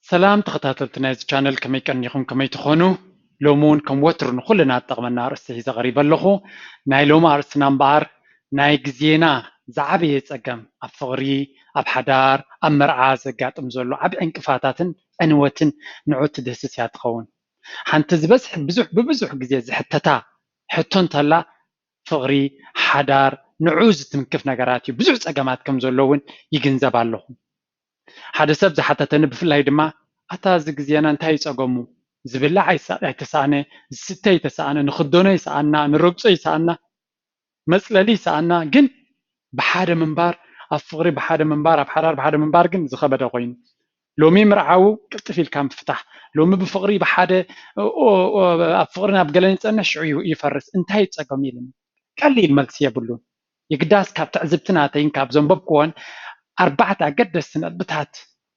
ሰላም ተኸታተልቲ ናይዚ ቻነል፣ ከመይ ቀኒኹም፣ ከመይ ትኾኑ? ሎሚ እውን ከም ወትሩ ንኹልና ዝጠቕመና ኣርእስቲ ሒዘ ቀሪበ ኣለኹ። ናይ ሎሚ ኣርእስትና እምበኣር ናይ ግዜና ዝዓበየ ጸገም ኣብ ፍቕሪ፣ ኣብ ሓዳር፣ ኣብ መርዓ ዘጋጥም ዘሎ ዓቢ ዕንቅፋታትን ዕንወትን ንዑ ትድህስስ እያ ትኸውን። ሓንቲ ዝበዝሕ ብዙሕ ብብዙሕ ግዜ ዝሕተታ ሕቶ እንተላ ፍቕሪ፣ ሓዳር፣ ንዑ ዝትንክፍ ነገራት እዩ። ብዙሕ ጸገማት ከም ዘሎ እውን ይግንዘብ ኣለኹ። ሓደ ሰብ ዝሓተተኒ ብፍላይ ድማ ኣታ እዚ ግዜና እንታይ እዩ ጸገሙ? ዝብላዕ ኣይሳ- ኣይተሳእነ፣ ዝስተ ኣይተሳእነ፣ ንኽደኖ ይሰኣና፣ ንረግጾ ይሰኣና፣ መጽለሊ ይሰኣና። ግን ብሓደ ምንባር፣ ኣብ ፍቕሪ ብሓደ ምንባር፣ ኣብ ሓዳር ብሓደ ምንባር ግን ዝኸበደ ኮይኑ ሎሚ ምርዓው ቅልጥፍ ኢልካ ምፍታሕ። ሎሚ ብፍቕሪ ብሓደ ኦ- ኦ- ኣብ ፍቕሪ ናብ ገለ ንጸንሕ ሽዑ ይፈርስ እንታይ እዩ ጸገሙ ኢልኒ። ቀሊል መልሲ የብሉን። የግዳስ ካብ ትዕዝብቲ ናተይን ካብ ዘንበብክዎን ኣርባዕተ ኣገደስቲ ነጥብታት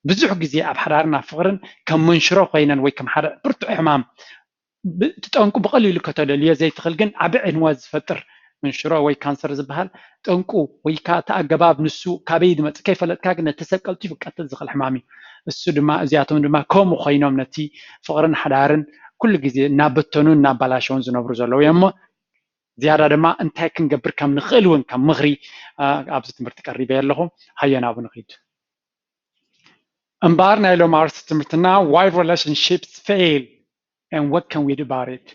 ብዙሕ ግዜ ኣብ ሓዳርን ኣብ ፍቕርን ከም መንሽሮ ኮይነን ወይ ከም ሓደ ብርቱዕ ሕማም ብ- እቲ ጠንቁ ብቐሊሉ ከተለልዮ ዘይትኽእል ግን ዓቢ ዕንወት ዝፈጥር መንሽሮ ወይ ካንሰር ዝበሃል ጠንቁ ወይ ከዓ እቲ ኣገባብ ንሱ ካበይ ዝመጽእ ከይፈለጥካ ግን ነቲ ሰብ ቀልጢፉ ክቀትል ዝኽእል ሕማም እዩ። እሱ ድማ እዚኣቶም ድማ ከምኡ ኮይኖም ነቲ ፍቕርን ሓዳርን ኩሉ ግዜ እናበተኑን እናባላሸውን ዝነብሩ ዘለዉ እዮም እሞ ዝያዳ ድማ እንታይ ክንገብር ከም ንኽእል እውን ከም ምኽሪ ኣብዚ ትምህርቲ ቀሪበ ኣለኹ። ሃዮ ናብኡ ንኺድ። እምበኣር ናይ ሎም ኣርስቲ ትምህርትና why relationships fail and what can we do about it?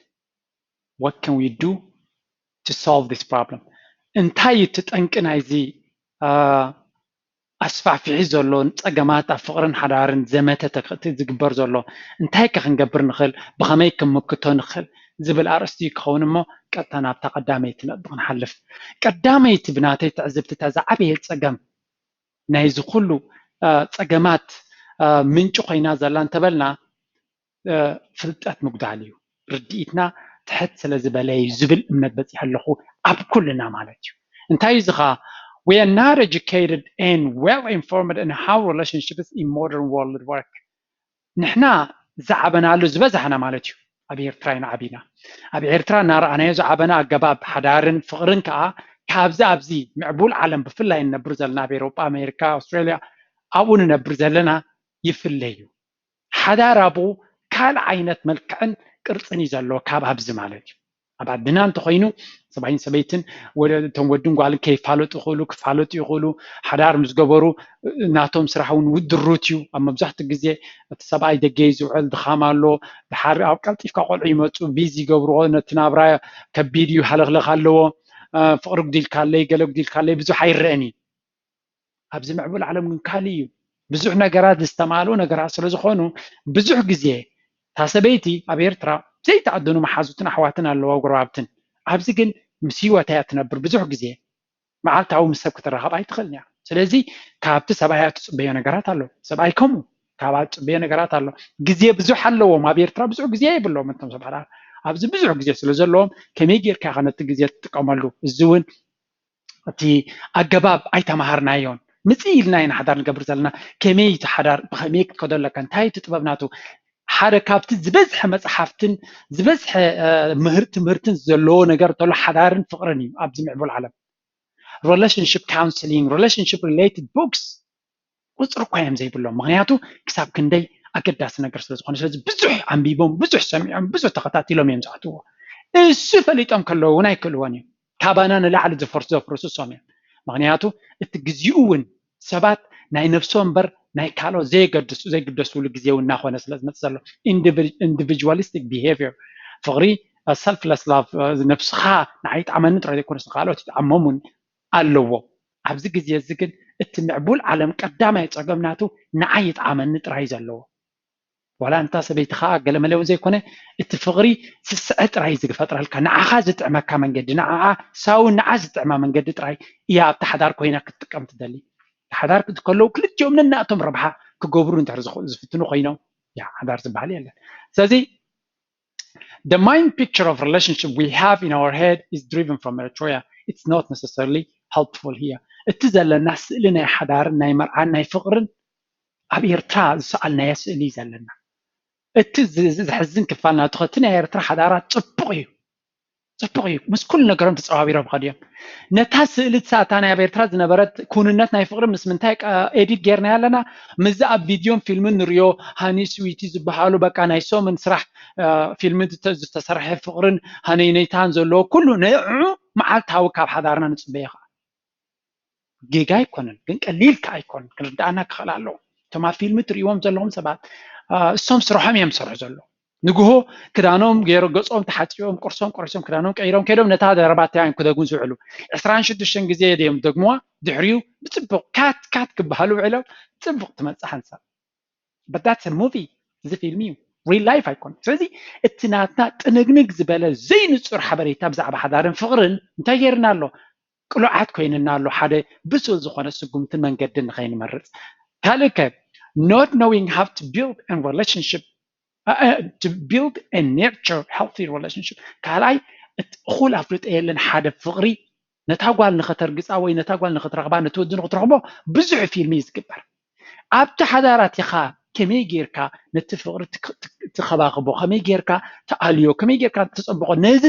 What can we do to solve this problem? እንታይ እቲ ጠንቂ ናይዚ ኣስፋሕፊሒ ዘሎ ጸገማት ኣብ ፍቕርን ሓዳርን ዘመተ ተክእቲ ዝግበር ዘሎ እንታይ ከ ክንገብር ንኽእል፣ ብኸመይ ክንምክቶ ንኽእል ዝብል ኣርእስቲ ክኸውን እሞ ቀጥታ ናብታ ቀዳመይቲ ነጥቢ ክንሓልፍ። ቀዳመይቲ ብናተይ ትዕዝብቲ እታ ዝዓበየ ጸገም ናይዚ ኩሉ ጸገማት ምንጪ ኮይና ዘላ እንተበልና ፍልጠት ምጉዳል እዩ። ርድኢትና ትሕት ስለ ዝበለ እዩ ዝብል እምነት በፂሐ ኣለኹ ኣብ ኩልና ማለት እዩ። እንታይ እዩ እዚ ኸዓ? We are not educated and well informed in how relationships in modern world work. ንሕና ዝዓበናሉ ዝበዛሕና ማለት እዩ ኣብ ኤርትራ ኢና ዓቢና። ኣብ ኤርትራ እናረኣናዮ ዝዓበና ኣገባብ ሓዳርን ፍቕርን ከዓ ካብዚ ኣብዚ ምዕቡል ዓለም ብፍላይ ንነብር ዘለና ኣብ ኤሮጳ፣ ኣሜሪካ፣ ኣውስትራልያ ኣብኡ ንነብር ዘለና ይፍለ እዩ። ሓዳር ኣብኡ ካልእ ዓይነት መልክዕን ቅርፅን እዩ ዘለዎ ካብ ኣብዚ ማለት እዩ። ኣብ ዓድና እንተኮይኑ ሰብኣይን ሰበይትን እቶም ወድን ጓልን ከይፋለጡ ይኽእሉ፣ ክፋለጡ ይኽእሉ። ሓዳር ምስ ገበሩ ናቶም ስራሕ እውን ድሩት እዩ። ኣብ መብዛሕትኡ ግዜ እቲ ሰብኣይ ደገ እዩ ዝውዕል፣ ድኻም ኣሎ፣ ድሓር ኣብ ቀልጢፍካ ቆልዑ ይመፁ፣ ቢዚ ይገብርዎ፣ ነቲ ናብራ ከቢድ እዩ፣ ሃለኽለኽ ኣለዎ፣ ፍቕሪ ጉዲልካ ኣለይ፣ ገለ ጉዲልካ ኣለይ ብዙሕ ኣይረአን እዩ። ኣብዚ ምዕቡል ዓለም ግን ካልእ እዩ። ብዙሕ ነገራት ዝተማልኡ ነገራት ስለ ዝኾኑ ብዙሕ ግዜ እታ ሰበይቲ ኣብ ኤርትራ ዘይተኣደኑ መሓዙትን ኣሕዋትን ኣለዋ ጎረባብትን። ኣብዚ ግን ምስ ህይወታ እያ ትነብር። ብዙሕ ግዜ መዓልታዊ ምስ ሰብ ክትራኸብ ኣይትኽእልን እያ። ስለዚ ካብቲ ሰብኣያ ትጽበዮ ነገራት ኣሎ። ሰብኣይ ከምኡ ካብኣ ትጽበዮ ነገራት ኣሎ። ግዜ ብዙሕ ኣለዎም። ኣብ ኤርትራ ብዙሕ ግዜ የብለዎም እቶም ሰባት። ኣብዚ ብዙሕ ግዜ ስለ ዘለዎም ከመይ ጌርካ ኢኻ ነቲ ግዜ ትጥቀመሉ? እዚ እውን እቲ ኣገባብ ኣይተማሃርናዮን። ምጽእ ኢልና ኢና ሓዳር ንገብር ዘለና። ከመይ እቲ ሓዳር ብኸመይ ክትከዶ ኣለካ? እንታይ እቲ ጥበብ ናቱ? ሓደ ካብቲ ዝበዝሐ መጽሓፍትን ዝበዝሐ ምህር ትምህርትን ዘለዎ ነገር እንተሎ ሓዳርን ፍቕርን እዩ ኣብዚ ምዕቡል ዓለም። Relationship counseling, relationship related books ቁፅሪ እኳ እዮም ዘይብሎም። ምክንያቱ ክሳብ ክንደይ ኣገዳሲ ነገር ስለ ዝኾነ፣ ስለዚ ብዙሕ ኣንቢቦም፣ ብዙሕ ሰሚዖም፣ ብዙሕ ተኸታቲሎም እዮም ዝኣትዎ። እሱ ፈሊጦም ከለዉ እውን ኣይክእልዎን እዮም። ካባና ንላዕሊ ዝፈርሱ ዘፍርሱ እሶም እዮም። ምክንያቱ እቲ ግዜኡ እውን ሰባት ናይ ነብሶም እምበር ናይ ካልኦት ዘየገድሱ ዘይግደስሉ ግዜ እውን እናኾነ ስለ ዝመፅእ ዘሎ individualistic behavior ፍቕሪ selfless love ነብስኻ ንዓይ ይጥዓመኒ ጥራይ ዘይኮነስ ንካልኦት ይጥዓሞም እውን ኣለዎ። ኣብዚ ግዜ እዚ ግን እቲ ምዕቡል ዓለም ቀዳማይ ጸገም ናቱ ንዓይ ይጥዓመኒ ጥራይ ዘለዎ ዋላ እንታ ሰበይቲ ከዓ ገለመለ እውን ዘይኮነ እቲ ፍቕሪ ስስዐ ጥራይ ዝፈጥረልካ ንዓኻ ዝጥዕመካ መንገዲ ንዓዓ ሳውን ንዓ ዝጥዕማ መንገዲ ጥራይ እያ ኣብቲ ሓዳር ኮይና ክትጥቀም ትደሊ። ሓዳር ክትከለዉ ክልቲኦም ነናቶም ረብሓ ክገብሩ እንድሕር ዝፍትኑ ኮይኖም ያ ሓዳር ዝበሃል የለን። ስለዚ The main picture of relationship we have in our head is driven from Eritrea. It's not necessarily helpful here. እቲ ዘለና ስእሊ ናይ ሓዳርን ናይ መርዓን ናይ ፍቕርን ኣብ ኤርትራ ዝሰኣልናዮ ስእሊ እዩ ዘለና። እቲ ዘሕዝን ክፋል ናቱ እቲ ናይ ኤርትራ ሓዳራት ጽቡቕ እዩ። ጽቡቕ እዩ። ምስ ኩሉ ነገሮም ተጸዋቢሮም ከድዮም። ነታ ስእሊ ሳታ ናይ ኣብ ኤርትራ ዝነበረት ኩንነት ናይ ፍቕሪ ምስ ምንታይ ኤዲት ጌርና ኣለና? ምስዚ ኣብ ቪድዮን ፊልምን ንሪኦ ሃኒ ስዊቲ ዝበሃሉ በቃ ናይ ሰሙን ስራሕ ፊልሚ ዝተሰርሐ ፍቕርን ሃነይነይታን ዘለዎ ኩሉ ንዑ መዓልታዊ ካብ ሓዳርና ንጽበዮ ከዓ ጌጋ ኣይኮነን፣ ግን ቀሊል ከዓ ኣይኮነን። ክንርዳእና ክኽእል ኣለዎ። እቶም ኣብ ፊልሚ ትርእይዎም ዘለኹም ሰባት እሶም ስርሖም እዮም ዝሰርሑ ዘለዉ። ንግሆ ክዳኖም ገይሮ ገጾም ተሓጺቦም ቁርሶም ቆሪሶም ክዳኖም ቀይሮም ከይዶም ነታ ደረባትያ እዮም ክደግሙ ዝውዕሉ። ዕስራን ሽዱሽተን ግዜ ድዮም ደግምዋ። ድሕሪኡ ብጽቡቕ ካት ካት ክበሃሉ ውዕሎም ጽቡቕ ትመጽእ ሓንሳብ። But that's a movie። እዚ ፊልም እዩ፣ ሪል ላይፍ ኣይኮን። ስለዚ እቲ ናትና ጥንግንግ ዝበለ ዘይንጹር ሓበሬታ ብዛዕባ ሓዳርን ፍቕርን እንታይ ገይርና ኣሎ? ቅሉዓት ኮይንና ኣሎ። ሓደ ብሱል ዝኾነ ስጉምትን መንገድን ንኸይንመርጽ። ካልእ ከ not knowing how to build a relationship to build and nurture healthy relationship። ካልኣይ እቲ እኹል ኣፍልጦ የለን። ሓደ ፍቕሪ ነታ ጓል ንኸተርግጻ ወይ ነታ ጓል ንኽትረኽባ ነቲ ወዲ ንኽትረኽቦ ብዙሕ ፊልም እዩ ዝግበር። ኣብቲ ሓዳራት ኢኻ ከመይ ጌርካ ነቲ ፍቕሪ ትኸባኽቦ፣ ከመይ ጌርካ ትኣልዮ፣ ከመይ ጌርካ ትጸብቖ፣ ነዚ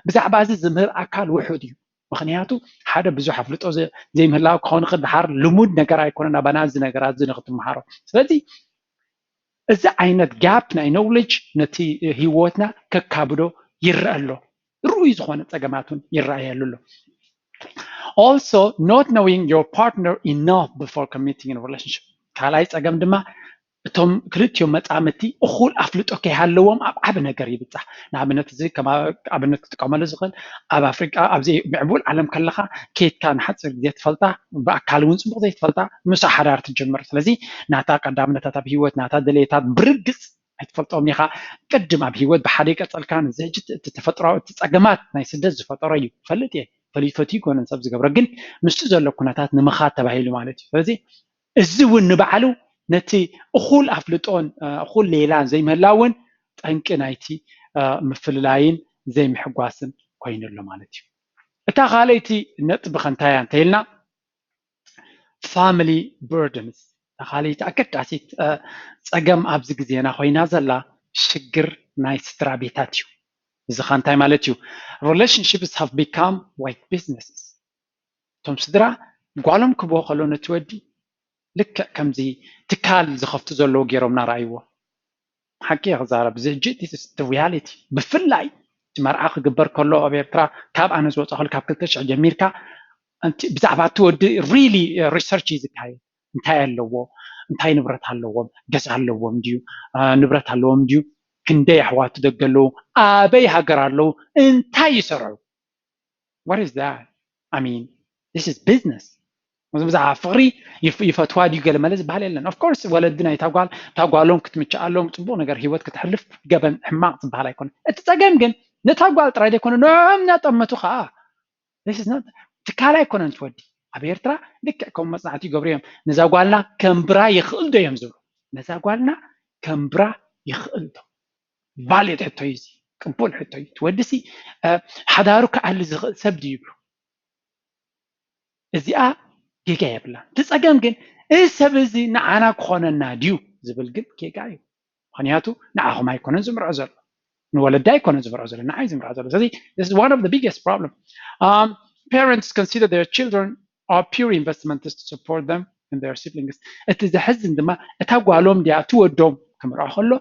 ብዛዕባ እዚ ዝምህር ኣካል ውሑድ እዩ። ምኽንያቱ ሓደ ብዙሕ ኣፍልጦ ዘይምህላው ክኸውን ይኽእል፣ ድሓር ልሙድ ነገር ኣይኮነን ኣባና እዚ ነገራት እዚ ንኽትምሃሮ። ስለዚ እዚ ዓይነት ጋፕ ናይ ኖውሌጅ ነቲ ህይወትና ከካብዶ ይረአ ኣሎ። ርኡይ ዝኾነ ጸገማት እውን ይረኣየሉ ኣሎ። Also not knowing your partner enough before committing in relationship። ካልኣይ ጸገም ድማ እቶም ክልቲኦም መጻምድቲ እኹል ኣፍልጦ ከይሃለዎም ኣብ ዓቢ ነገር ይብጻሕ። ንኣብነት እዚ ከም ኣብነት ክጥቀመሉ ዝኽእል ኣብ ኣፍሪቃ ኣብዚ ምዕቡል ዓለም ከለኻ ኬድካ ንሓጺር ግዜ ትፈልጣ ብኣካል እውን ጽቡቕ ዘይትፈልጣ ምሳ ሓዳር ትጅምር። ስለዚ ናታ ቀዳምነታት ኣብ ህይወት ናታ ድሌታት ብርግጽ ኣይትፈልጦም ኢኻ። ቅድም ኣብ ህይወት ብሓደ ይቀጸልካ ንዚ ሕጂ እቲ ተፈጥሮዊ እቲ ጸገማት ናይ ስደት ዝፈጠሮ እዩ። ፈልጥ እየ ፈሊዩ ፈትዩ ይኮነን ሰብ ዝገብሮ ግን ምስቲ ዘሎ ኩነታት ንምኻድ ተባሂሉ ማለት እዩ። ስለዚ እዚ እውን ንባዕሉ ነቲ እኹል ኣፍልጦን እኹል ሌላን ዘይምህላው እውን ጠንቂ ናይቲ ምፍልላይን ዘይምሕጓስን ኮይኑ ኣሎ ማለት እዩ። እታ ካልኣይቲ ነጥቢ ከንታያ እንተኢልና family burdens እታ ካልኣይቲ ኣገዳሲት ጸገም ኣብዚ ግዜና ኮይና ዘላ ሽግር ናይ ስድራ ቤታት እዩ። እዚ ኸ እንታይ ማለት እዩ? Relationships have become like businesses። እቶም ስድራ ጓሎም ክብዎ ከሎ ነቲ ወዲ ልክዕ ከምዚ ትካል ዝኸፍቱ ዘለዉ ገይሮም እናረኣይዎ። ሓቂ እየ ክዛረብ፣ እዚ ሕጂ reality። ብፍላይ እቲ መርዓ ክግበር ከሎ ኣብ ኤርትራ ካብ ኣነ ዝወፃእኩሉ ካብ ክልተ ሽሕ ጀሚርካ ብዛዕባ እቲ ወዲ really research እዩ ዝካየድ። እንታይ ኣለዎ? እንታይ ንብረት ኣለዎም? ገዛ ኣለዎም ድዩ? ንብረት ኣለዎም ድዩ? ክንደይ ኣሕዋቱ ደገ ኣለዉ? ኣበይ ሃገር ኣለዉ? እንታይ ይሰርሑ? What is that? I mean, this is business። ብዛዕባ ፍቕሪ ይፈትዋ ድዩ ገለ መለ ዝበሃል የለን። Of course ወለዲ ናይታ ጓል እታ ጓሎም ክትምችኣሎም ጽቡቕ ነገር ህይወት ክትሕልፍ ገበን ሕማቕ ዝበሃል ኣይኮነ። እቲ ጸገም ግን ነታ ጓል ጥራይ ዘይኮነ ንዕኦም እናጠመቱ ከዓ ትካል ኣይኮነን ትወዲ ኣብ ኤርትራ ልክዕ ከም መጽናዕቲ ይገብሩ እዮም። ነዛ ጓልና ከንብራ ይኽእል ዶ እዮም ዝብሉ። ነዛ ጓልና ከንብራ ይኽእል ዶ? ቫሊድ ሕቶ እዩ እዚ፣ ቅቡል ሕቶ እዩ። ትወዲ ሲ ሓዳሩ ክኣሊ ዝኽእል ሰብ ድዩ ይብሉ። እዚኣ ጌጋ የብላን። እቲ ጸገም ግን እዚ ሰብ እዚ ንዓና ክኾነና ድዩ ዝብል ግን ጌጋ እዩ። ምኽንያቱ ንዓኹም ኣይኮነን ዝምርዖ ዘሎ፣ ንወለዲ ኣይኮነን ዝምርዖ ዘሎ፣ ንዓይ ዝምርዖ ዘሎ። ስለዚ this is one of the biggest problem. Um, parents consider their children are pure investments to support them and their siblings. እቲ ዘሕዝን ድማ እታ ጓሎም ድያ እቲ ወዶም ክምርዖ ከሎ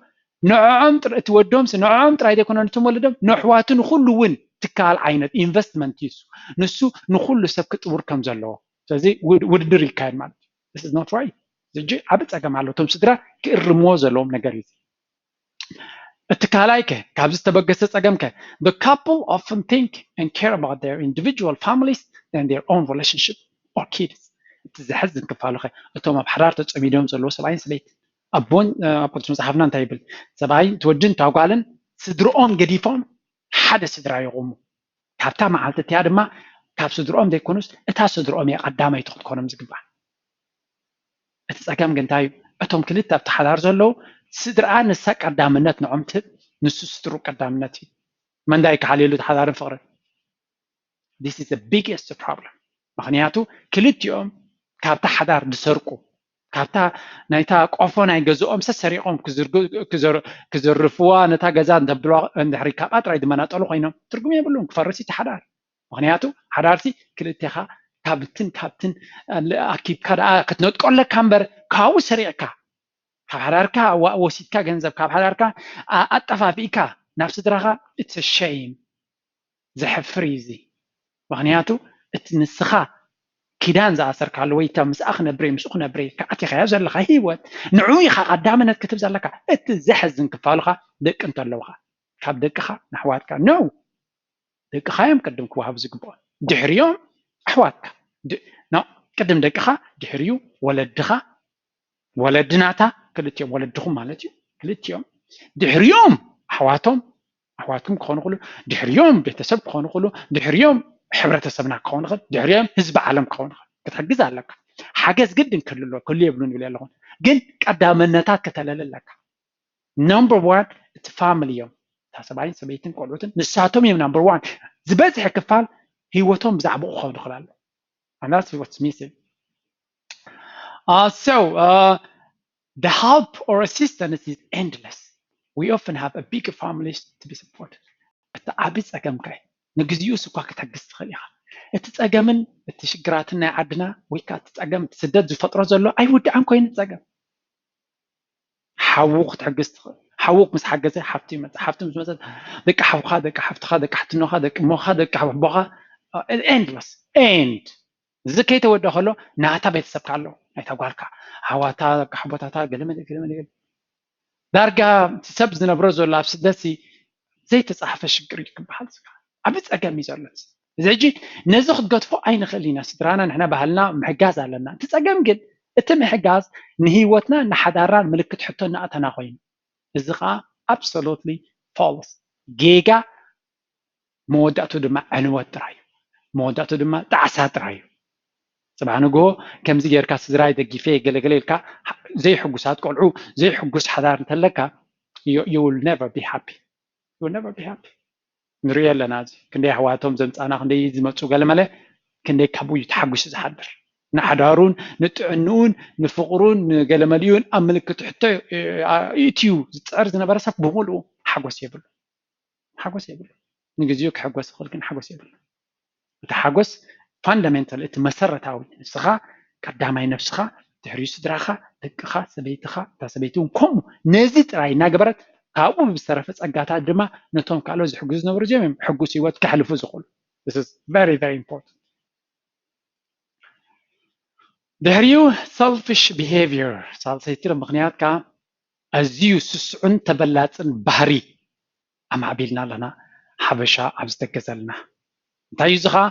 ንዕኦም እቲ ወዶምስ ንዕኦም ጥራይ ዘይኮነ ነቶም ወለዶም ንኣሕዋቱ ንኹሉ እውን ትካል ዓይነት ኢንቨስትመንት እዩ። ንሱ ንኹሉ ሰብ ክጥውር ከም ዘለዎ ስለዚ ውድድር ይካየድ ማለት እዩ። This is not right። ሕጂ ዓቢ ጸገም ኣሎ። እቶም ስድራ ክእርምዎ ዘለዎም ነገር እዩ። እቲ ካልኣይ ከ ካብዚ ዝተበገሰ ጸገም ከ the couple often think and care about their individual families than their own relationship or kids። እቲ ዘሕዝን ክፋሉ ከ እቶም ኣብ ሓዳር ተጸሚዶም ዘለዉ ሰብኣይን ሰበይቲ ኣቦን ኣብ ቅዱስ መጽሓፍና እንታይ ይብል? ሰብኣይ ትወድን ታጓልን ስድርኦም ገዲፎም ሓደ ስድራ ይቑሙ። ካብታ መዓልቲ እቲኣ ድማ ካብ ስድርኦም ዘይኮኑስ እታ ስድርኦም እያ ቀዳመይቲ ክትኮኖም ዝግባእ። እቲ ጸገም ግን እንታይ እዩ? እቶም ክልተ ኣብቲ ሓዳር ዘለዉ ስድርኣ ንሳ ቀዳምነት ንዖም ትህብ፣ ንሱ ስድሩ ቀዳምነት እዩ። መንዳይ ክሓልየሉ እቲ ሓዳርን ፍቕርን? This is the biggest problem። ምኽንያቱ ክልቲኦም ካብቲ ሓዳር ዝሰርቁ ካብታ ናይታ ቆፎ ናይ ገዝኦም ሰሰሪቖም ክዝርፍዋ፣ ነታ ገዛ እንተብልዋ እንድሕሪ ካብኣ ጥራይ ዝመናጠሉ ኮይኖም ትርጉም የብሉን። ክፈርስ እቲ ሓዳር። ምክንያቱ ሓዳርሲ ክልቴኻ ካብትን ካብትን ኣኪብካ ደኣ ክትነጥቆ ኣለካ እምበር ካብኡ ሰሪቕካ ካብ ሓዳርካ ወሲድካ ገንዘብ ካብ ሓዳርካ ኣጠፋፊእካ ናብ ስድራኻ it's a shame። ዘሕፍር እዩ እዚ። ምክንያቱ እቲ ንስኻ ኪዳን ዝኣሰርካሉ ወይ እታ ምስኣ ክነብር ምስኡ ክነብር ኢልካ ኣቲኻዮ ዘለኻ ህይወት ንዕኡ ኢኻ ቀዳምነት ክትብ ዘለካ። እቲ ዘሕዝን ክፋሉኻ ደቂ እንተለውኻ ካብ ደቅኻ ንኣሕዋትካ no ደቅኻ እዮም ቅድም ክወሃቡ ዝግብኦም ድሕሪኦም ኣሕዋትካ ቅድም ደቅኻ ድሕሪኡ ወለድኻ ወለዲ ናታ ክልቲኦም ወለድኹም ማለት እዩ ክልቲኦም ድሕሪኦም ኣሕዋቶም ኣሕዋትኩም ክኾኑ ክሉ ድሕሪኦም ቤተሰብ ክኾኑ ክሉ ድሕሪኦም ሕብረተሰብና ክኾኑ ክል ድሕሪኦም ህዝቢ ዓለም ክኾኑ ክትሕግዝ ኣለካ። ሓገዝ ግድን ክልሎ ክሉ የብሉን ይብል ኣለኹን ግን ቀዳመነታት ከተለለ ኣለካ። ነምበር ዋን እቲ ፋሚሊ እዮም። እታ ሰብኣይን ሰበይትን ቆልዑትን ንሳቶም እዮም ናምበር ዋን። ዝበዝሐ ክፋል ህይወቶም ብዛዕባኡ ክኸውን ይኽእል ኣሎ። And that's what's missing. Uh, so, uh, the help or assistance is endless. We often have a big families to be supported. እቲ ዓቢ ጸገም ከ ንግዚኡ ስኳ ክትሕግዝ ትኽእል ኢኻ። እቲ ጸገምን እቲ ሽግራትን ናይ ዓድና ወይ ከዓ እቲ ጸገም እቲ ስደት ዝፈጥሮ ዘሎ ኣይውድኣን ኮይኑ ጸገም ሓዉ ክትሕግዝ ትኽእል። ሓዉ ምስ ሓገዘ ሓፍቲ ይመጽእ። ሓፍቲ ምስ መጸት ደቂ ሓውካ፣ ደቂ ሓፍትኻ፣ ደቂ ሓትኖኻ፣ ደቂ እሞኻ፣ ደቂ ኣቦኻ endless end እዚ ከይተወደ ከሎ ናታ ቤተሰብካ ኣሎ ናይታ ጓልካ ሓዋታ ደቂ ሓቦታታ ገለመለ ገለመለ ዳርጋ ሰብ ዝነብሮ ዘሎ ኣብ ስደት ዘይተጻሕፈ ሽግር እዩ ክበሃል ዝከኣል ዓቢ ጸገም እዩ ዘሎ። እዚ ሕጂ ነዚ ክትገድፎ ኣይንኽእል ኢና። ስድራና ንሕና ባህልና ምሕጋዝ ኣለና። እቲ ጸገም ግን እቲ ምሕጋዝ ንህይወትና ንሓዳርናን ምልክት ሕቶ እናእተና ኮይኑ እዚ ከዓ absolutely false ጌጋ መወዳእቱ ድማ ዕንወት ጥራይ እዩ። መወዳእቱ ድማ ጣዕሳ ጥራይ እዩ። ፅባሕ ንግሆ ከምዚ ጌርካ ስድራይ ደጊፈ ገለገለ ኢልካ ዘይሕጉሳት ቆልዑ ዘይሕጉስ ሓዳር እንተለካ you will never be happy you will never be happy። ንሪኦ ኣለና እዚ ክንደይ ኣሕዋቶም ዘምፃና ክንደይ ዝመፁ ገለመለ ክንደይ ካብኡ እዩ ተሓጒሱ ዝሓድር ንሓዳሩን ንጥዕንኡን ንፍቕሩን ንገለመሊኡን ኣብ ምልክት ሕቶ ኢትዩ ዝፅዕር ዝነበረ ሰብ ብምሉኡ ሓጎስ የብሉ ሓጎስ የብሉ ንግዚኡ ክሕጎስ ይኽእል ግን ሓጎስ የብሉ እቲ ሓጎስ ፋንዳሜንታል እቲ መሰረታዊ ንስኻ ቀዳማይ ነብስኻ ድሕሪኡ ስድራኻ ደቅኻ ሰበይትኻ እታ ሰበይቲ እውን ከምኡ ነዚ ጥራይ እናገበረት ካብኡ ብዝተረፈ ጸጋታት ድማ ነቶም ካልኦት ዝሕግዙ ዝነበሩ እዚኦም እዮም ሕጉስ ህይወት ከሕልፉ ዝኽእሉ very very important ድሕሪኡ ሰልፊሽ ቢሄቪር ሳልሰይቲ ምክንያት ከዓ ኣዝዩ ስስዑን ተበላፅን ባህሪ ኣማዕቢልና ኣለና ሓበሻ ኣብ ዝደገ ዘለና እንታይ እዩ እዚ ከዓ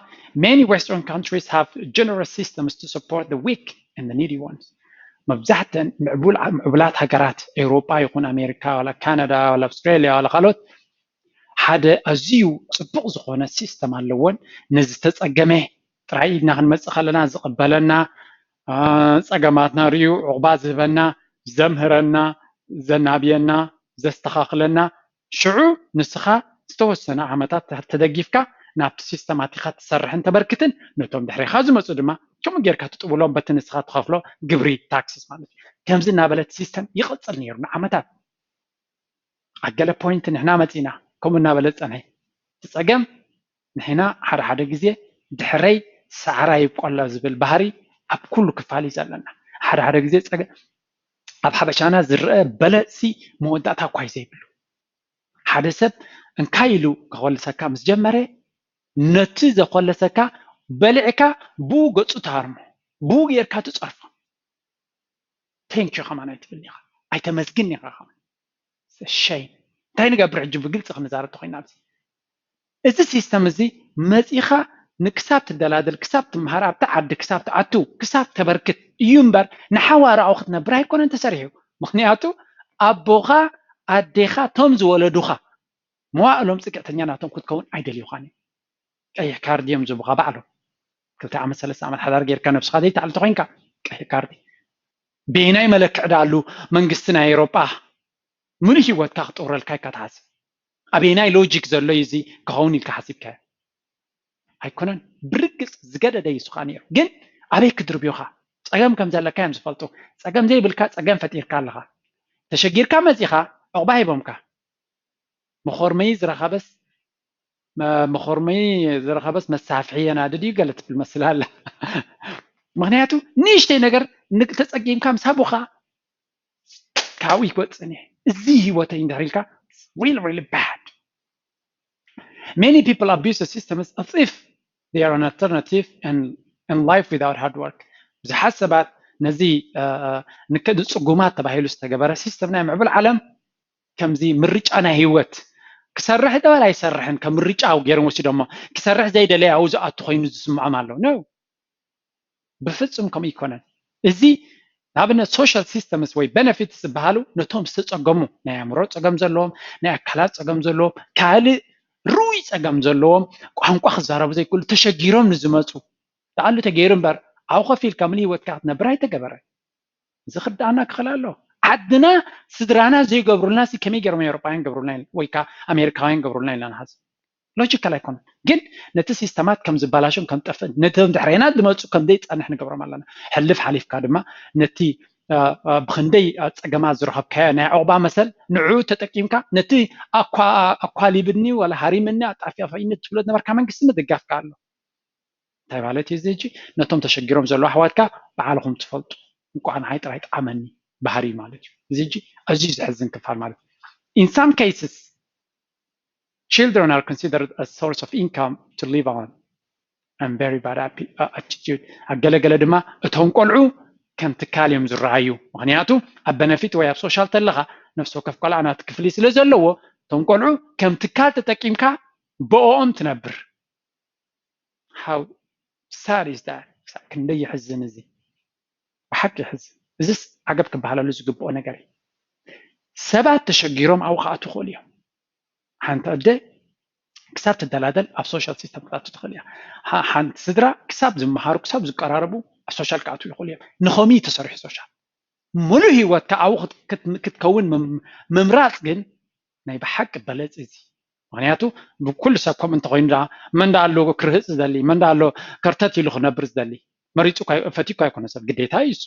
many western countries have generous systems to support the weak and the needy ones መብዛሕተን ምዕቡላት ሃገራት ኤውሮጳ ይኹን ኣሜሪካ ዋላ ካናዳ ዋላ ኣውስትራሊያ ዋላ ካልኦት ሓደ ኣዝዩ ፅቡቕ ዝኾነ ሲስተም ኣለዎን ነዝተፀገመ ጥራይ ኢድና ክንመፅእ ከለና ዝቕበለና ፀገማትና ርዩ ዕቑባ ዝህበና ዘምህረና ዘናብየና ዘስተኻኽለና ሽዑ ንስኻ ዝተወሰነ ዓመታት ተደጊፍካ ናብቲ ሲስተም ኣቲኻ ትሰርሕን ተበርክትን ነቶም ድሕሪኻ ዝመፁ ድማ ከምኡ ጌርካ ትጥውሎም በቲ ንስኻ ትኸፍሎ ግብሪ ታክስስ ማለት እዩ ከምዚ እናበለት ሲስተም ይቕፅል ነይሩ ንዓመታት ኣብ ገለ ፖይንት ንሕና መፂና ከምኡ እናበለ ዝፀንሐ እቲ ፀገም ንሕና ሓደ ሓደ ግዜ ድሕረይ ሳዕራ ይብቆላ ዝብል ባህሪ ኣብ ኩሉ ክፋል እዩ ዘለና ሓደ ሓደ ግዜ ፀገም ኣብ ሓበሻና ዝረአ በለፅሲ መወዳእታ እኳ እዩ ዘይብሉ ሓደ ሰብ እንታይ ኢሉ ከኾልሰካ ምስ ጀመረ ነቲ ዘኾለሰካ በሊዕካ ብኡ ገፁ ትሃርሞ ብኡ ጌርካ ትፀርፎ ቴንኪዩ ከማን ኣይትብል ኢኻ ኣይተመስግን ኢኻ ከማን ሸይ እንታይ ንገብር ሕጂ ብግልፂ ክንዛረብ ተኮይና ኣብዚ እዚ ሲስተም እዚ መፂኻ ንክሳብ ትደላደል ክሳብ ትምሃር ኣብቲ ዓዲ ክሳብ ትኣቱ ክሳብ ተበርክት እዩ እምበር ንሓዋርኣዊ ክትነብር ኣይኮነን ተሰሪሑ ምክንያቱ ኣቦኻ ኣዴኻ ቶም ዝወለዱኻ መዋእሎም ፅግዕተኛ ናቶም ክትከውን ኣይደልዩኻን እዩ ቀይሕ ካርድ እዮም ዝቡኻ ባዕሎም ክልተ ዓመት ሰለስተ ዓመት ሓዳር ጌርካ ነብስኻ ዘይትዓል ተኮይንካ ቀይሕ ካርዲ በየናይ መለክዕ ዳኣሉ መንግስቲ ናይ ኤሮጳ ምሉእ ሂወትካ ክጥውረልካ ኢካ ትሓስብ ኣበየናይ ሎጂክ ዘሎ እዩ እዚ ክኸውን ኢልካ ሓሲብካዮ ኣይኮነን ብርግፅ ዝገደደ እዩ ስኻ ነይሩ ግን ኣበይ ክድርብዮኻ ጸገም ከም ዘለካ እዮም ዝፈልጡ። ጸገም ዘይብልካ ጸገም ፈጢርካ ኣለኻ። ተሸጊርካ መጺኻ፣ ዕቑባ ሂቦምካ። መኾርመዪ ዝረኸበስ መ- መኾርመዪ ዝረኸበስ መሳፍሒ የናድድ እዩ ገለ ትብል መስል ኣላ። ምክንያቱ ንእሽተይ ነገር ንግ- ተጸጊምካ ምስ ሃቡኻ ካብኡ ይወፅን እየ። እዚ ህይወተይ እንድሕር ኢልካ really really bad. Many people abuse the system as if they are an alternative and and life without hard work. ብዙሓት ሰባት ነዚ ንጽጉማት ተባሂሉ ዝተገበረ ሲስተም ናይ ምዕብል ዓለም ከምዚ ምርጫ ናይ ህይወት ክሰርሕ ደባል ኣይሰርሕን ከም ምርጫ ገይሮም ወሲዶሞ። ክሰርሕ ዘይደለየ ኣብኡ ዝኣቱ ኮይኑ ዝስምዖም ኣሎ ነው። ብፍጹም ከምኡ ይኮነን። እዚ ንኣብነት social systems ወይ benefits ዝበሃሉ ነቶም ዝተጸገሙ፣ ናይ ኣእምሮ ጸገም ዘለዎም፣ ናይ ኣካላት ጸገም ዘለዎም፣ ካልእ ርኡይ ጸገም ዘለዎም፣ ቋንቋ ክዛረቡ ዘይክእሉ፣ ተሸጊሮም ንዝመጹ ደኣሉ ተገይሩ እምበር፣ ኣብኡ ከፊልካ ምሉእ ህይወትካ ክትነብር ኣይተገበረን። እዚ ክርድኣና ክኽእል ኣሎ። ዓድና ስድራና ዘይገብሩልና ሲ ከመይ ገይሮም ኤውሮጳውያን ገብሩልና ኢል- ወይ ከዓ ኣሜሪካውያን ገብሩልና ኢልና ንሓስብ። ሎጂካል ኣይኮነን። ግን ነቲ ሲስተማት ከም ዝበላሾን ከም ጠፍእን ነቶም ድሕሬና ዝመፁ ከም ዘይፀንሕ ንገብሮም ኣለና። ሕልፍ ሓሊፍካ ድማ ነቲ አ፣ አ፣ ብክንደይ አ፣ ፀገማት ዝረኸብካዮ ናይ ዕቑባ መሰል ንዑ ተጠቂምካ ነቲ ኣኳ- ኣኳሊብኒ ወላ ሃሪምኒ ኣጣፊኣፋይነት ትብሎ ዝነበርካ መንግስቲ ምድጋፍካ ኣሎ። እንታይ ማለት እዩ እዚ ሕጂ? ነቶም ተሸጊሮም ዘለዉ ኣሕዋትካ ባዕልኹም ትፈልጡ። እንቋዕ ንዓይ ጥራይ ጠዓመኒ ባህሪ ማለት እዩ። እዚ ሕጂ ኣዝዩ ዘሕዝን ክፋል ማለት እዩ። In some cases, children are considered a source of income to live on and very bad appe- uh, attitude. ኣብ ገለገለ ድማ እቶም ቆልዑ ከም ትካል እዮም ዝረኣዩ። ምክንያቱ ኣብ በነፊት ወይ ኣብ ሶሻል ተለኻ ነፍሲ ወከፍ ቆልዓ ናቲ ክፍሊ ስለ ዘለዎ እቶም ቆልዑ ከም ትካል ተጠቂምካ ብኦኦም ትነብር። How sad is that? ክሳብ ክንደይ የሕዝን እዚ። ብሓቂ የሕዝን። እዚስ ዓገብ ክበሃለሉ ዝግብኦ ነገር እዩ። ሰባት ተሸጊሮም ኣብኡ ክኣትዉ ይኽእሉ እዮም። ሓንቲ ኣደ ክሳብ ትደላደል ኣብ ሶሻል ሲስተም ክትኣቱ ትኽእል እያ። ሓ- ሓንቲ ስድራ ክሳብ ዝመሃሩ ክሳብ ዝቀራረቡ ኣብ ሶሻል ክኣትዉ ይኽእሉ እዮም። ንኸምኡ እዩ ተሰሪሑ ሶሻል። ሙሉእ ህይወትካ ኣብኡ ክት- ክት- ክትከውን ምም- ምምራፅ ግን ናይ ብሓቂ በለፅ እዚ። ምክንያቱ ብኩሉ ሰብ ከምኡ እንተኮይኑ ደኣ መን ደኣ ኣሎ ክርህፅ ዝደሊ? መን ደኣ ኣሎ ከርተት ኢሉ ክነብር ዝደሊ? መሪፁ እኳ ኣይ- ፈትዩ እኳ ኣይኮነ ሰብ ግዴታ እዩ እሱ።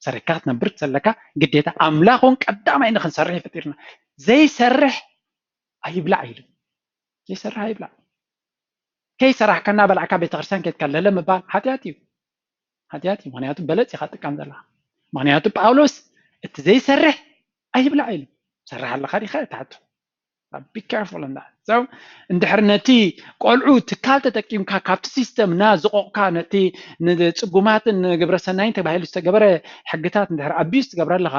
ሰሪሕካ ክትነብር ዘለካ ግዴታ። ኣምላኽ እውን ቀዳማይ ንክንሰርሕ እዩ ፈጢርና። ዘይሰርሕ ኣይብላዕ ኢሉ። ዘይሰርሕ ኣይብላዕ። ከይሰራሕካ እናበላዕካ ቤተክርስትያን ከይድካ ለለ ምባል ሓጢኣት እዩ። ሓጢኣት እዩ። ምክንያቱ በለፅ ኢኻ ትጥቀም ዘለኻ። ምክንያቱ ጳውሎስ እቲ ዘይሰርሕ ኣይብላዕ ኢሉ። ትሰርሕ ኣለኻ ዲኻ? ትሓቶ። Be careful in that. So እንድሕር ነቲ ቆልዑ ትካል ተጠቂምካ ካብቲ ሲስተም እናዝቆቕካ ነቲ ንፅጉማትን ንግብረ ሰናይን ተባሂሉ ዝተገበረ ሕግታት እንድሕር ኣቢዩዝ ትገብር ኣለኻ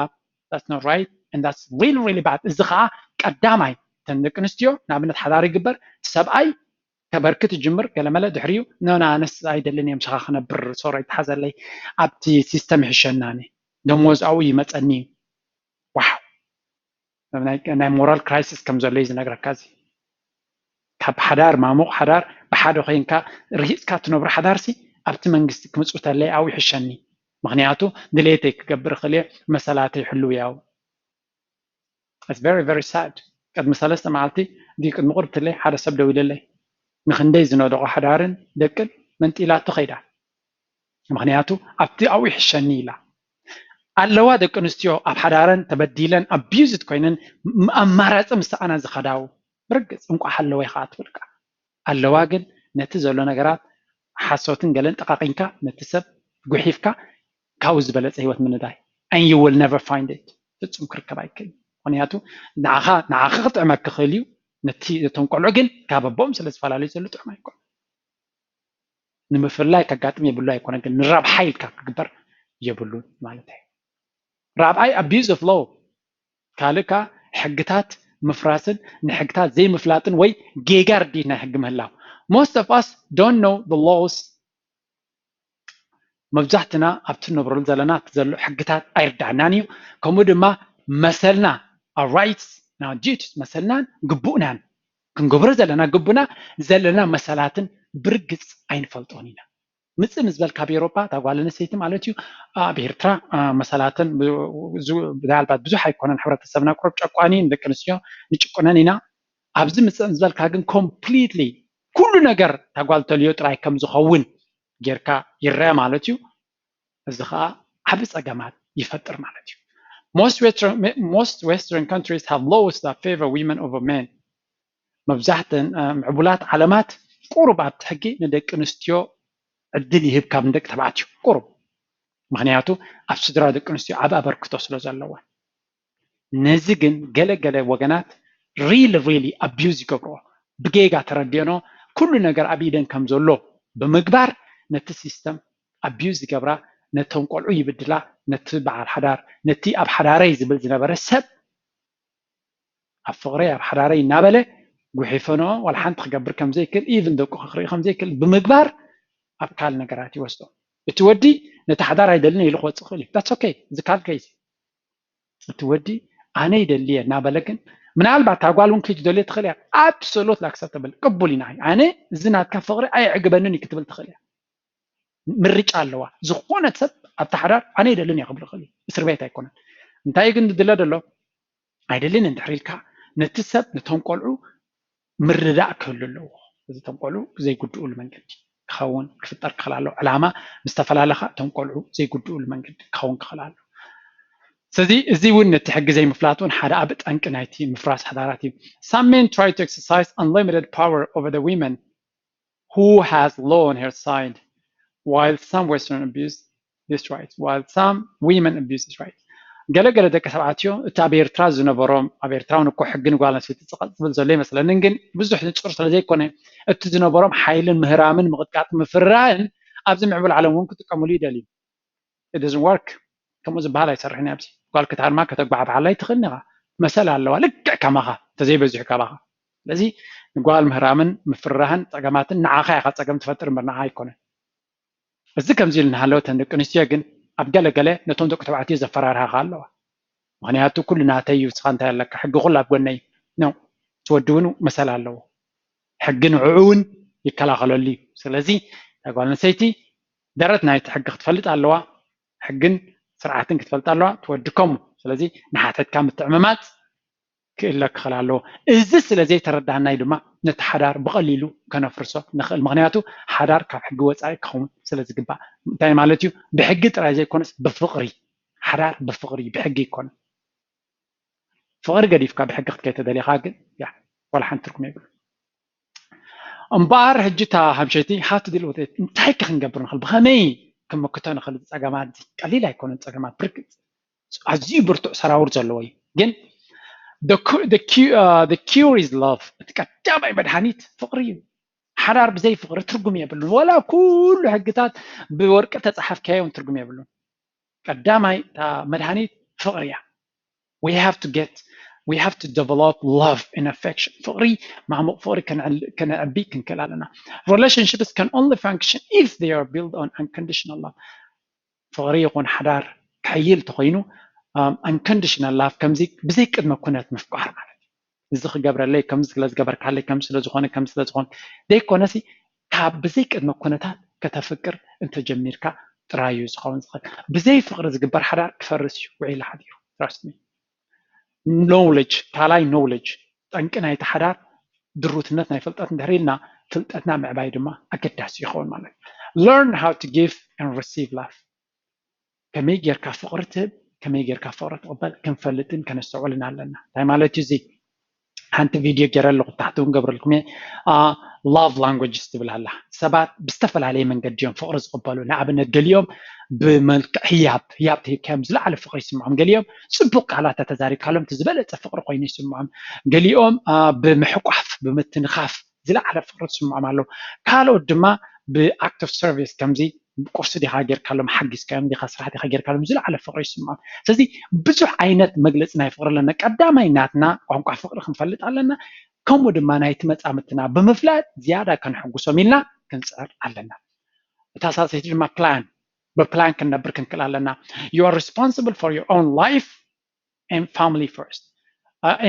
that's not right and that's really really bad። እዚ ከዓ ቀዳማይ እተን ደቂ ኣንስትዮ ንኣብነት ሓዳር ይግበር እቲ ሰብኣይ ከበርክት ይጅምር ገለመለ ድሕሪኡ ኖና ኣነስ ኣይደልን እዮም ምሳኻ ክነብር ሶሪ ኣይትሓዘለይ ኣብቲ ሲስተም ይሕሸናኒ ደሞዝ ኣብኡ ይመፀኒ ዋው ናይ ሞራል ክራይሲስ ከም ዘሎ እዩ ዝነግረካ እዚ ካብ ሓዳር ማሙቕ ሓዳር ብሓደ ኮይንካ ርሂፅካ ትነብሮ ሓዳርሲ ኣብቲ መንግስቲ ክምፅኡ ተለይ ኣብኡ ይሕሸኒ ምክንያቱ ድሌተይ ክገብር ክእል እየ መሰላተይ ሕልው ያው It's very very sad ቅድሚ ሰለስተ መዓልቲ ድዩ ቅድሚ ቁርብትለይ ሓደ ሰብ ደዊለለይ ንክንደይ ዝነደቆ ሓዳርን ደቅን መንጢላቶ ከይዳ ምክንያቱ ኣብቲ ኣብኡ ይሕሸኒ ኢላ ኣለዋ ደቂ ኣንስትዮ ኣብ ሓዳረን ተበዲለን ኣቢዩዝድ ኮይነን ኣማራፂ ምስ ሰኣና ዝኸዳው ብርግፅ እንቋዕ ኣለዋ ኢኻ ትብልካ ኣለዋ ግን ነቲ ዘሎ ነገራት ሓሶትን ገለን ጠቃቂንካ ነቲ ሰብ ጉሒፍካ ካብኡ ዝበለፀ ህይወት ምንዳይ and you will never find it ፍፁም ክርከብ ኣይክእል ምክንያቱ ንዓኻ ንዓኻ ክጥዕመ ክኽእል እዩ ነቲ ነቶም ቆልዑ ግን ካብ ኣቦኦም ስለ ዝተፈላለዩ ዘሎ ጥዑም ኣይኮነ ንምፍላይ ከጋጥም የብሉ ኣይኮነ ግን ንረብሓ ኢልካ ክግበር የብሉን ማለት እዩ ራብዓይ abuse of law ካልእ ከዓ ሕግታት ምፍራስን ንሕግታት ዘይምፍላጥን ወይ ጌጋ ርዲት ናይ ሕጊ ምህላው most of us don't know the laws መብዛሕትና ኣብቲ ንነብረሉ ዘለና እቲ ዘሎ ሕግታት ኣይርዳእናን እዩ ከምኡ ድማ መሰልና our rights and our duties መሰልናን ግቡእናን ክንገብሮ ዘለና ግቡና ዘለና መሰላትን ብርግፅ ኣይንፈልጦን ኢና ምፅእ ምስ በልካ ኣብ ኤሮፓ እታ ጓል ኣንስተይቲ ማለት እዩ ኣብ ኤርትራ መሰላትን ምናልባት ብዙሕ ኣይኮነን ሕብረተሰብና ቁሩብ ጨቋኒ ንደቂ ኣንስትዮ ንጭቁነን ኢና ኣብዚ ምፅእ ምስ በልካ ግን ኮምፕሊትሊ ኩሉ ነገር እታ ጓል ተልዮ ጥራይ ከም ዝኸውን ጌርካ ይረአ ማለት እዩ እዚ ከዓ ዓብ ፀገማት ይፈጥር ማለት እዩ። Most Western, most Western countries have laws that favor women over men. መብዛሕተን ምዕቡላት ዓለማት ቁሩብ ኣብቲ ሕጊ ንደቂ ኣንስትዮ ዕድል ይህብ ካብ ንደቂ ተባዕትዮ ቁሩብ። ምክንያቱ ኣብ ስድራ ደቂ ኣንስትዮ ዓብ ኣበርክቶ ስለ ዘለወን። ነዚ ግን ገለ ገለ ወገናት really really abuse ይገብርኦ። ብጌጋ ተረዲኦኖ ኩሉ ነገር ኣብ ኢደን ከም ዘሎ ብምግባር ነቲ system abuse ይገብራ። ነቶም ቆልዑ ይብድላ። ነቲ በዓል ሓዳር፣ ነቲ ኣብ ሓዳረይ ዝብል ዝነበረ ሰብ ኣብ ፍቕረይ ኣብ ሓዳረይ እናበለ ጉሒፈንኦ ዋላ ሓንቲ ክገብር ከም ዘይክእል፣ even ደቁ ክርኢ ከም ዘይክእል ብምግባር ኣብ ካልእ ነገራት ይወስዶ። እቲ ወዲ ነቲ ሓዳር ኣይደልን ኢሉ ክወፅእ ይኽእል እዩ። That's okay። እዚ ካልእ case። እቲ ወዲ ኣነ ይደሊ እየ እናበለ ግን ምናልባት እታ ጓል እውን ክትደልዮ ትኽእል እያ። Absolutely acceptable፣ ቅቡል ኢና። ኣነ እዚ ናትካ ፍቕሪ ኣየዕግበንን እዩ ክትብል ትኽእል እያ። ምርጫ ኣለዋ። ዝኾነ ሰብ ኣብቲ ሓዳር ኣነ ይደልን እየ ክብል ይኽእል እዩ። እስር ቤት ኣይኮነን። እንታይ ግን ዝድለ ዘሎ ኣይደልን እንድሕር ኢልካ ነቲ ሰብ ነቶም ቆልዑ ምርዳእ ክህሉ ኣለዎ። እዚ እቶም ቆልዑ ዘይጉድኡሉ መንገዲ ክኸውን ክፍጠር ክኽእል ኣለዎ። ዕላማ ምስ ተፈላለኻ እቶም ቆልዑ ዘይጉድኡሉ መንገዲ ክኸውን ክኽእል ኣለዎ። ስለዚ እዚ እውን ነቲ ሕጊ ዘይምፍላጥ እውን ሓደ ዓቢ ጠንቂ ናይቲ ምፍራስ ሓዳራት እዩ። Some men try to exercise unlimited power over the women who has law on her side, while some Western abuse this right, while some women abuse this right. ገለገለ ደቂ ተባዕትዮ እቲ ኣብ ኤርትራ ዝነበሮም፣ ኣብ ኤርትራ እውን እኮ ሕጊ ንጓል ኣንስተይቲ ጽቐጥ ዝብል ዘሎ ይመስለንን፣ ግን ብዙሕ ንጹር ስለ ዘይኮነ እቲ ዝነበሮም ሓይልን ምህራምን ምቕጥቃጥ ምፍርራህን ኣብዚ ምዕቡል ዓለም እውን ክጥቀምሉ ይደልዩ። It doesn't work። ከምኡ ዝበሃል ኣይሰርሕን ኣብዚ። ጓል ክትሃርማ ከተጓዕብዓላ ኣይትኽእልን ኢኻ። መሰል ኣለዋ ልክዕ ከማኻ እንተዘይበዚሑ ካባኻ። ስለዚ ንጓል ምህራምን ምፍርራህን ጸገማትን ንዓኻ ኢኻ ጸገም ትፈጥር እምበር ንዓ ኣይኮነን። እዚ ከምዚ ኢሉ እናሃለወ እተን ደቂ ኣንስትዮ ግን ኣብ ገለ ገለ ነቶም ደቂ ተባዕትዮ ዘፈራርሃኻ ኣለዋ። ምክንያቱ ኩሉ ናተይ እዩ፣ ንስኻ እንታይ ኣለካ? ሕጊ ኩሉ ኣብ ጎነይ ነው። እቲ ወዲ እውን መሰል ኣለዎ። ሕጊ ንዕኡ እውን ይከላኸለሉ እዩ። ስለዚ እታ ጓል ኣንስተይቲ ደረት ናይቲ ሕጊ ክትፈልጥ ኣለዋ። ሕግን ስርዓትን ክትፈልጥ ኣለዋ። እቲ ወዲ ከምኡ። ስለዚ ንሓተትካ ምትዕምማፅ ክእለ ክኽእል ኣለዎ። እዚ ስለ ዘይተረዳእናይ ድማ ነቲ ሓዳር ብቐሊሉ ከነፍርሶ ንኽእል። ምክንያቱ ሓዳር ካብ ሕጊ ወፃኢ ክኸውን ስለ ዝግባእ። እንታይ ማለት እዩ? ብሕጊ ጥራይ ዘይኮነስ ብፍቕሪ። ሓዳር ብፍቕሪ እዩ፣ ብሕጊ ኣይኮነን። ፍቕሪ ገዲፍካ ብሕጊ ክትከይድ ተደሊኻ ግን ያ ዋላ ሓንቲ ትርጉም የብሉ። እምበኣር ሕጂ እታ ሃምሸይቲ how to deal with it፣ እንታይ ከ ክንገብር ንኽእል? ብኸመይ ክንምክቶ ንኽእል? እዚ ጸገማት እዚ ቀሊል ኣይኮነን። ጸገማት ብርግጽ ኣዝዩ ብርቱዕ ሰራውር ዘለዎ እዩ። ግን the cu- the cu- uh, the cure is love። እቲ ቀዳማይ መድሃኒት ፍቕሪ እዩ። ሓዳር ብዘይ ፍቕሪ ትርጉም የብሉን። ወላ ኩሉ ሕግታት ብወርቂ ተጻሓፍካዮም ትርጉም የብሉን። ቀዳማይ እታ መድሃኒት ፍቕሪ እያ። We have to get we have to develop love and affection። ፍቕሪ ማሙቕ ፍቕሪ ከነዕቢ ክንክእል ኣለና። Relationships can only function if they are built on unconditional love። ፍቕሪ ይኹን ሓዳር ክሕይል ተኾይኑ unconditional love ከምዚ ብዘይ ቅድመ ኩነት ምፍቃር ማለት እዩ። እዚ ክገብረለይ ከምዚ ስለ ዝገበርካለይ ከምዚ ስለ ዝኾነ ከምዚ ስለ ዝኾነ ዘይኮነሲ ካብ ብዘይ ቅድመ ኩነታት ከተፍቅር እንተጀሚርካ ጥራይ እዩ ዝኸውን ዝኽእል። ብዘይ ፍቕሪ ዝግበር ሓዳር ክፈርስ እዩ ውዒሉ ሓዲሩ። Trust me። Knowledge ካልኣይ knowledge ጠንቂ ናይቲ ሓዳር ድሩትነት ናይ ፍልጠት እንድሕር ኢልና ፍልጠትና ምዕባይ ድማ ኣገዳሲ ይኸውን ማለት እዩ። Learn how to give and receive love። ከመይ ጌርካ ፍቕሪ ትህብ ከመይ ጌርካ ፍቕሪ ትቕበል ክንፈልጥን ከነስተውዕልን ኣለና። እንታይ ማለት እዩ እዚ? ሓንቲ ቪድዮ ገይረ ኣለኹ ታሕቲ እውን ገብረልኩም እየ። Love languages ትብል ኣላ። ሰባት ብዝተፈላለየ መንገዲ እዮም ፍቕሪ ዝቕበሉ። ንኣብነት ገሊኦም ብመልክዕ ህያብ ህያብ ተሂብካዮም ዝለዓለ ፍቕሪ ይስምዖም። ገሊኦም ፅቡቕ ቃላት ተተዛሪብካሎም እቲ ዝበለፀ ፍቕሪ ኮይኑ ይስምዖም። ገሊኦም ብምሕቋፍ ብምትንኻፍ ዝለዓለ ፍቕሪ ዝስምዖም ኣለዉ። ካልኦት ድማ ብ act of service ከምዚ ቁርሲ ዲኻ ጌርካሎም ሓጊዝካዮም ዲኻ ስራሕ ዲኻ ጌርካሎም ዝለዓለ ፍቕሪ ይስምዖም። ስለዚ ብዙሕ ዓይነት መግለፂ ናይ ፍቕሪ ኣለና። ቀዳማይ ናትና ቋንቋ ፍቕሪ ክንፈልጥ ኣለና። ከምኡ ድማ ናይቲ መፃምድትና ብምፍላጥ ዝያዳ ከነሐጉሶም ኢልና ክንፅዕር ኣለና። እታ ሳልሰይቲ ድማ plan ብፕላን ክንነብር ክንክእል ኣለና። You are responsible for your own life and family first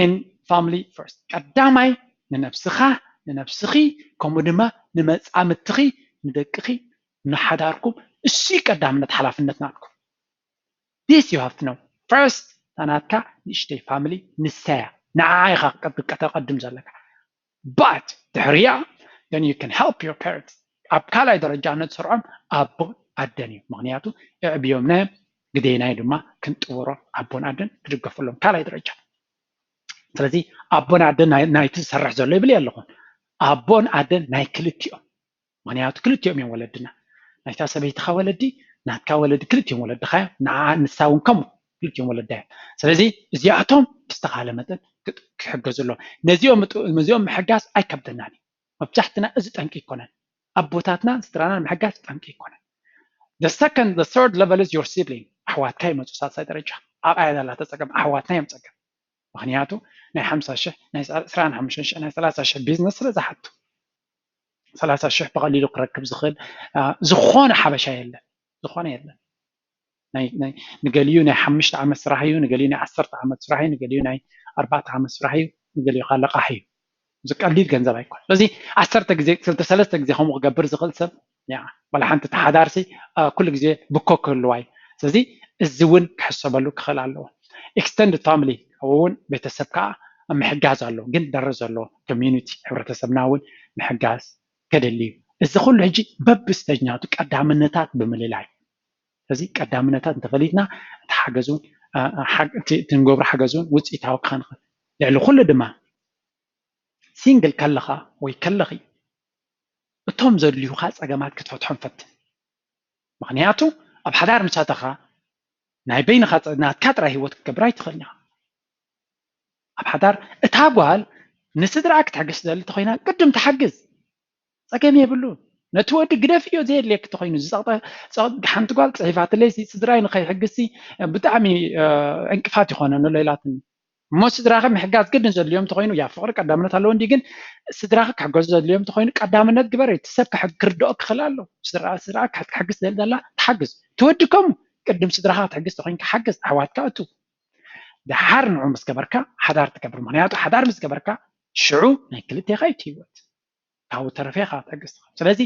and family first። ቀዳማይ ንነብስኻ ንነብስኺ ከምኡ ድማ ንመፃምድትኺ ንደቅኺ ንሓዳርኩም እሱ ቀዳምነት ሓላፍነት ናትኩም። This you have to know first። ታናትካ ንእሽተይ family ንሳያ ንዓዓ ኢኻ ከተቐድም ዘለካ። But ድሕሪያ then you can help your parents። ኣብ ካልኣይ ደረጃ ነትሰርዖም ኣቦ ኣደን እዩ። ምክንያቱ እዕብዮምናዮም ግደናዮ ድማ ክንጥውሮ ኣቦን ኣደን ክድገፈሎም ካልኣይ ደረጃ። ስለዚ ኣቦን ኣደን ናይ- ናይቲ ዝሰርሕ ዘሎ ይብል ኣለኹን ኣቦን ኣደን ናይ ክልቲኦም። ምክንያቱ ክልቲኦም እዮም ወለድና። ናይታ ሰበይትኻ ወለዲ ናትካ ወለዲ ክልቲኦም ወለድኻ እዮም። ንዓ ንሳ እውን ከምኡ ክልቲኦም ወለዳ እዮም። ስለዚ እዚኣቶም ብዝተኻለ መጠን ክጥ- ክሕገዙ ኣለዎም። ነዚኦም ምጥ- ነዚኦም ምሕጋዝ ኣይከብደናን እዩ። መብዛሕትና እዚ ጠንቂ ይኮነን። ኣቦታትና ስድራና ምሕጋዝ ጠንቂ ይኮነን። The second, the third level is your sibling. ኣሕዋትካ ይመፁ ሳልሳይ ደረጃ። ኣብኣ እያ ዘላ ተፀገም። ኣሕዋትና እዮም ፀገም። ምክንያቱ ናይ ሓምሳ ሽሕ ናይ ዕስራን ሓሙሽተን ሽሕ ናይ ሰላሳ ሽሕ ቢዝነስ ስለ ዝሓቱ ሰላሳ ሽሕ ብቐሊሉ ክረክብ ዝኽእል አ፣ ዝኾነ ሓበሻ የለን። ዝኾነ የለን። ናይ- ናይ- ንገሊኡ ናይ ሓሙሽተ ዓመት ስራሕ እዩ፣ ንገሊኡ ናይ ዓሰርተ ዓመት ስራሕ እዩ፣ ንገሊኡ ናይ ኣርባዕተ ዓመት ስራሕ እዩ፣ ንገሊኡ ከዓ ለቓሕ እዩ። ዝቀሊል ገንዘብ ኣይኮነ። ስለዚ ዓሰርተ ግዜ ክልተ ሰለስተ ግዜ ከምኡ ክገብር ዝኽእል ሰብ ያ ዋላ ሓንቲ ተሓዳርሲ አ፣ ኩሉ ግዜ ብኮ ክህልዋ እዩ። ስለዚ እዚ እውን ክሕሰበሉ ክኽእል ኣለዎ። ኤክስተንድድ ፋሚሊ እውን ቤተሰብ ከዓ ምሕጋዝ ኣለዎ፣ ግን ደረ ዘለዎ ኮሚዩኒቲ ሕብረተሰብና እውን ምሕጋዝ ከደሊ እዩ። እዚ ኩሉ ሕጂ በብስተጅናቱ ቀዳምነታት ብምልላይ ስለዚ ቀዳምነታት እንተፈሊጥና እቲ ሓገዝ እውን አ፣ አ፣ ሓግ- እቲ እቲ ንገብሮ ሓገዝ እውን ውፅኢታዊ ክኸውን ይኽእል። ልዕሊ ኩሉ ድማ ሲንግል ከለኻ ወይ ከለኺ እቶም ዘድልዩኻ ፀገማት ክትፈትሖም ፈትን። ምክንያቱ ኣብ ሓዳር ምስ ኣተኻ ናይ በይንኻ ፅ- ናትካ ጥራይ ህይወት ክትገብር ኣይትኽእልን ኢኻ። ኣብ ሓዳር እታ ጓል ንስድራኣ ክትሕግዝ ትደሊ እንተኮይና ቅድም ትሓግዝ። ፀገም የብሉ። ነቲ ወዲ ግደፍዮ ዘየድልየኪ እንተኮይኑ ዝፀቕጠ- ፀቕ- ሓንቲ ጓል ፅሒፋትለይ ሲ ስድራይ ንከይሕግዝሲ ብጣዕሚ እ፣ ዕንቅፋት ይኮነ ንሎ ኢላትኒ። እሞ ስድራኺ ምሕጋዝ ግድን ዘድልዮም እንተኮይኑ ያ ፍቅሪ ቀዳምነት ኣለዎ እንዲ ግን ስድራኺ ክሕገዙ ዘድልዮም እንተኮይኑ ቀዳምነት ግበር። እቲ ሰብ ክሕግ- ክርድኦ ክኽእል ኣሎ። ስድራ ስድራ ክሕግዝ ዘድላ ትሓግዝ። ትወዲ ከምኡ ቅድም ስድራኻ ክትሕግዝ ተኮይንካ ሓግዝ። ኣሕዋትካ እቱ ደሓር ንዑ ምስ ገበርካ ሓዳር ትገብር። ምክንያቱ ሓዳር ምስ ገበርካ ሽዑ ናይ ክልቴኻ እዩ እቲ ህይወት ካብኡ ተረፈ ኢኻ ትሕግዝ ትኽእል። ስለዚ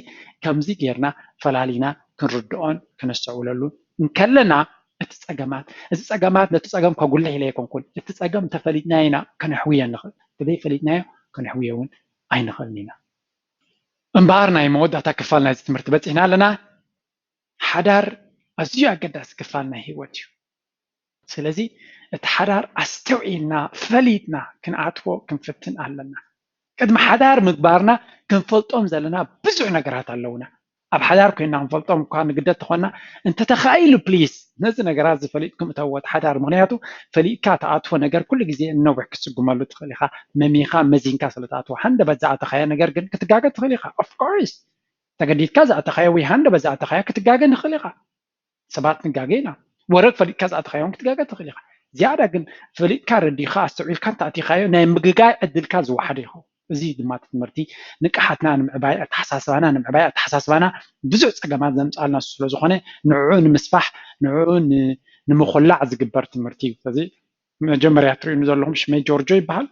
ከምዚ ጌርና ፈላሊና ክንርድኦን ክነስተውዕለሉ እንከለና እቲ ፀገማት እዚ ፀገማት ነቲ ፀገም ከጉልሕ ኢለ ኣይኮንኩን። እቲ ፀገም እንተፈሊጥናዮ ኢና ከነሕውዮ ንኽእል፣ እንተዘይፈሊጥናዮ ከነሕውዮ እውን ኣይንኽእልን ኢና። እምበኣር ናይ መወዳእታ ክፋል ናይዚ ትምህርቲ በፂሕና ኣለና። ሓዳር ኣዝዩ ኣገዳሲ ክፋል ናይ ህይወት እዩ። ስለዚ እቲ ሓዳር ኣስተውዒልና ፈሊጥና ክንኣትዎ ክንፍትን ኣለና። ቅድሚ ሓዳር ምግባርና ክንፈልጦም ዘለና ብዙሕ ነገራት ኣለውና። ኣብ ሓዳር ኮይና ክንፈልጦም እኳ ንግደድ ተኾንና እንተተኻኢሉ ፕሊስ ነዚ ነገራት ዝፈሊጥኩም እተወት ሓዳር። ምክንያቱ ፈሊጥካ ተኣትዎ ነገር ኩሉ ግዜ ነዊሕ ክትስጉመሉ ትኽእል ኢኻ። መሚኻ መዚንካ ስለ ተኣትዎ ሃንደበት ዝኣተኻዮ ነገር ግን ክትጋገ ትኽእል ኢኻ። ኦፍኮርስ ተገዲድካ ዝኣተኻዮ ወይ ሃንደበት ዝኣተኻዮ ክትጋገ ንኽእል ኢኻ። ሰባት ንጋገ ኢና። ወረግ ፈሊጥካ ዝኣተኻዮ እውን ክትጋገ ትኽእል ኢኻ። ዝያዳ ግን ፈሊጥካ ረዲኻ ኣስተውዒልካ እንተኣቲኻዮ ናይ ምግጋይ ዕድልካ ዝወሓደ ይኸውን። እዚ ድማ እቲ ትምህርቲ ንቅሓትና ንምዕባይ ኣተሓሳስባና ንምዕባይ ኣተሓሳስባና ብዙሕ ፀገማት ዘምፅኣልና ስለ ዝኾነ ንዕኡ ንምስፋሕ ንዕኡ ን- ንምኹላዕ ዝግበር ትምህርቲ እዩ። ስለዚ መጀመርያ ትርእዩኒ ዘለኹም ሽመይ ጆርጆ ይበሃል።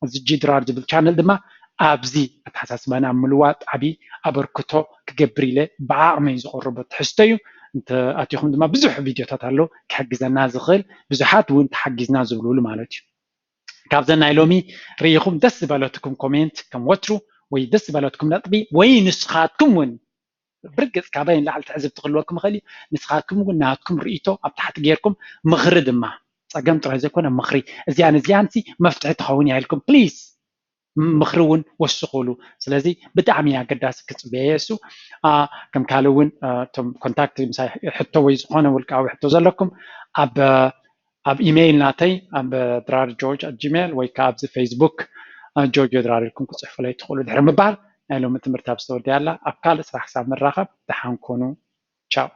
እዚ ጂ ድራር ዝብል ቻነል ድማ ኣብዚ ኣተሓሳስባና ምልዋጥ ዓብዪ ኣበርክቶ ክገብር ኢለ ብዓቕመይ ዝቐርቦ ትሕዝቶ እዩ። እንተኣቲኹም ድማ ብዙሕ ቪድዮታት ኣሎ ክሕግዘና ዝኽእል ብዙሓት እውን ተሓጊዝና ዝብልሉ ማለት እዩ። ካብዘን ናይ ሎሚ ርኢኹም ደስ ዝበለትኩም ኮሜንት ከም ወትሩ ወይ ደስ ዝበለትኩም ነጥቢ ወይ ንስኻትኩም እውን ብርግፅ ካባይ ንላዕሊ ትዕዝብቲ ክህልወኩም ይኽእል እዩ። ንስኻትኩም እውን ናትኩም ርእይቶ ኣብ ታሕቲ ጌርኩም ምኽሪ ድማ ፀገም ጥራይ ዘይኮነ ምኽሪ እዚኣን እዚኣን ሲ መፍትሒ ትኸውን እያ ኢልኩም ፕሊዝ ምኽሪ እውን ወስኹሉ። ስለዚ ብጣዕሚ ኣገዳሲ ክፅበየ እሱ ከም ካልእ እውን እቶም ኮንታክት ምሳይ ሕቶ ወይ ዝኾነ ውልቃዊ ሕቶ ዘለኩም ኣብ ኣብ ኢሜይል ናተይ ኣብ ድራር ጆርጅ ኣት ጂሜል ወይ ከዓ ኣብዚ ፌስቡክ ጆርጅ ድራር ኢልኩም ክፅሕፉለይ ትኽእሉ ድሕሪ ምባል ናይ ሎሚ ትምህርቲ ኣብ ዝተወደያ ኣላ። ኣብ ካልእ ስራሕ ክሳብ ንራኸብ ደሓን ኩኑ። ቻው።